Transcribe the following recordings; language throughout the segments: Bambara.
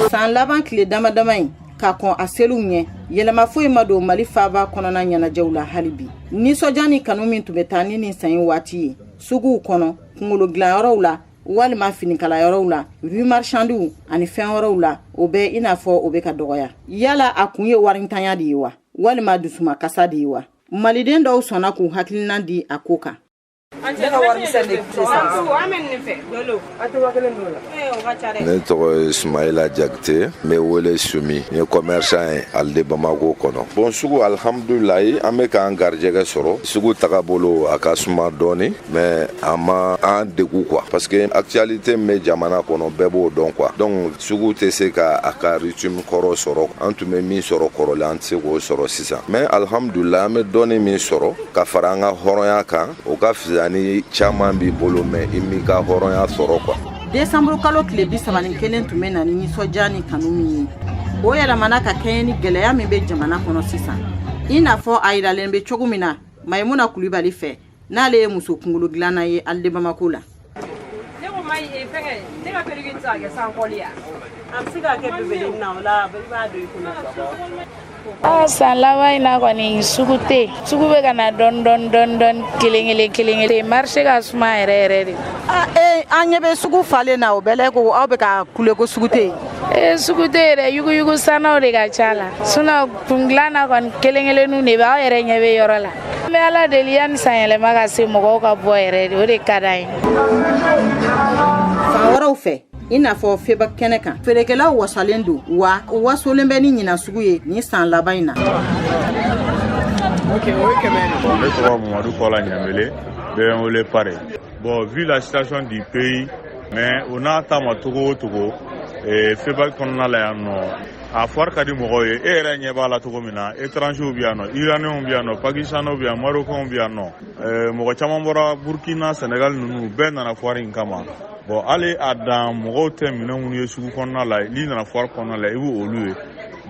San laban tile dama dama in ka kɔn a seliw ɲɛ, yɛlɛma foyi ma don Mali faaba kɔnɔna ɲɛnajɛw la hali bi. Nisɔndiya ni kanu min tun bɛ taa ni nin san in waati ye suguw kɔnɔ, kunkolo dilanyɔrɔw la walima finikalayɔrɔw la, rue marchandiw ani fɛn wɛrɛw la, o bɛ i n'a fɔ o bɛ ka dɔgɔya. Yala a kun ye warintanya de ye wa, walima dusumakasa de ye wa? Maliden dɔw sɔnna k'u hakilina di a ko kan. Ne ka warimisɛn de sisan. Ne tɔgɔ ye Sumayila Jakite, n bɛ wele Sumi, n ye commerçant ye Halles de Bamako kɔnɔ. Bon, sugu, alhamdulilayi, an bɛ k'an garijɛgɛ sɔrɔ. Sugu tagabolo a ka suma dɔɔni, mais a ma an degun quoi, parce que actualité min bɛ jamana kɔnɔ, bɛɛ b'o dɔn quoi. Donc sugu tɛ se ka a ka rythme kɔrɔ sɔrɔ. An tun bɛ min sɔrɔ kɔrɔlen, an tɛ se k'o sɔrɔ sisan, mais alhamdulilayi, an bɛ dɔɔni min sɔrɔ ka fara an ka hɔrɔnya kan, o ka fisa ni caman b'i bolo mais i m'i ka hɔrɔnya sɔrɔ quoi. Desanburu kalo tile 31 tun bɛ na ni nisɔndiya ni kanu min ye, o yɛlɛmana ka kɛɲɛ ni gɛlɛya min bɛ jamana kɔnɔ sisan, i n'a fɔ a yiralen bɛ cogo min na Mayimuna Kulibali fɛ, n'ale ye muso kunkolo dilanna ye Halles de Bamako la. Ne ko ma fɛngɛ, ne ka perruque tɛ se ka kɛ sans colle ya? A bɛ se ka kɛ bébé na, o la i b'a don i kunna. Ah, san laban in na kɔni, sugu tɛ yen. Sugu bɛ ka na dɔɔni dɔɔni dɔɔni dɔɔni, kelen kelen kelen kelen. Marché ka suma yɛrɛ yɛrɛ de. Ah, ee, an ɲɛ bɛ sugu falen na, o bɛɛ la ko aw bɛ ka kule ko sugu tɛ yen. Ee, sugu tɛ yen dɛ, yuguyugu sannaw de ka ca la. Sinon kun dilan na kɔni, kelen kelenninw de bɛ, aw yɛrɛ ɲɛ bɛ yɔrɔ la. An bɛ Ala deli, yanni san yɛlɛma ka se, mɔgɔw ka bɔ yɛrɛ de, o de ka d'an ye. Fan wɛrɛw fɛ, i n'a fɔ FEBAK kɛnɛ kan, feerekɛlaw wasalen don wa u wasolen bɛ ni ɲinan sugu ye ni san laban in na. Ne tɔgɔ Mamadu Kɔla Ɲanbele, bɛɛ bɛ n wele Pare. Bon, vu la situation du pays, mais o n'a ta ma togo o togo, FEBAK kɔnɔna la yan nɔ, a foire ka di mɔgɔw ye. E yɛrɛ ɲɛ b'a la cogo min na, étrangers bɛ yan nɔ, Iraniens bɛ yan nɔ, Pakistanais bɛ yan, Marocains bɛ yan nɔ, mɔgɔ caman bɔra Burkina, Sénégal, ninnu bɛɛ nana foire in kama. Bon, hali a dan mɔgɔw tɛ minɛn minnu ye sugu kɔnɔna la, n'i nana foire kɔnɔna la, i b'o olu ye.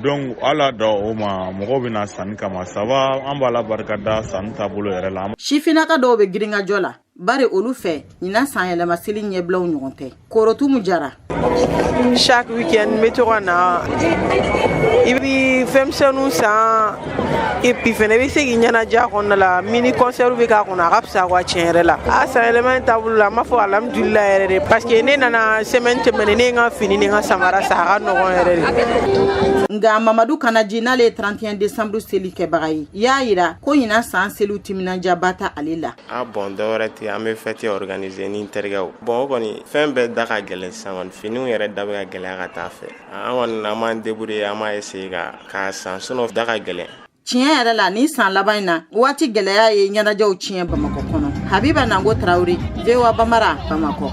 Donc ala da o ma, mɔgɔw bɛ na sanni kama, saba an b'a la barika da sanni taabolo yɛrɛ la. Sifinnaka dɔw bɛ girinkajɔ la, bari olu fɛ, ɲinan san yɛlɛma seli ɲɛbilaw ɲɔgɔn tɛ. Korotumu Jara. Chaque week-end n bɛ to ka na. I bi fɛnmisɛnninw san et puis fɛnɛ i bɛ se k'i ɲɛnajɛ a kɔnɔna la. Mini concert bɛ k'a kɔnɔ, a ka fisa quoi. Tiɲɛ yɛrɛ la, a san yɛlɛma in taabolo la, n b'a fɔ alhamdulilayi yɛrɛ de, parce que ne nana semaine tɛmɛnen, ne ye n ka fini ni n ka samara san, a ka nɔgɔn yɛrɛ de. Nka Mamadu Kanaji, n'ale ye 31 décembre seli kɛbaga ye, y'a yira ko ɲinan san seliw timinandiyaba ta ale la. A bon, dɔwɛrɛ tɛ, an bɛ fête organiser ni terikɛw. Bon, o kɔni, fɛn bɛɛ da ka gɛlɛn sisan kɔni, finiw yɛrɛ da bɛ ka gɛlɛya ka taa fɛ. An kɔni, an b'an débrouiller, an b'a essayer ka k'a san, sinon da ka gɛlɛn. Tiɲɛ yɛrɛ la, nin san laban in na, waati gɛlɛya ye ɲɛnajɛw tiɲɛ Bamakɔ kɔnɔ. Habiba Nango Tarawele, VOA Bamara, Bamakɔ.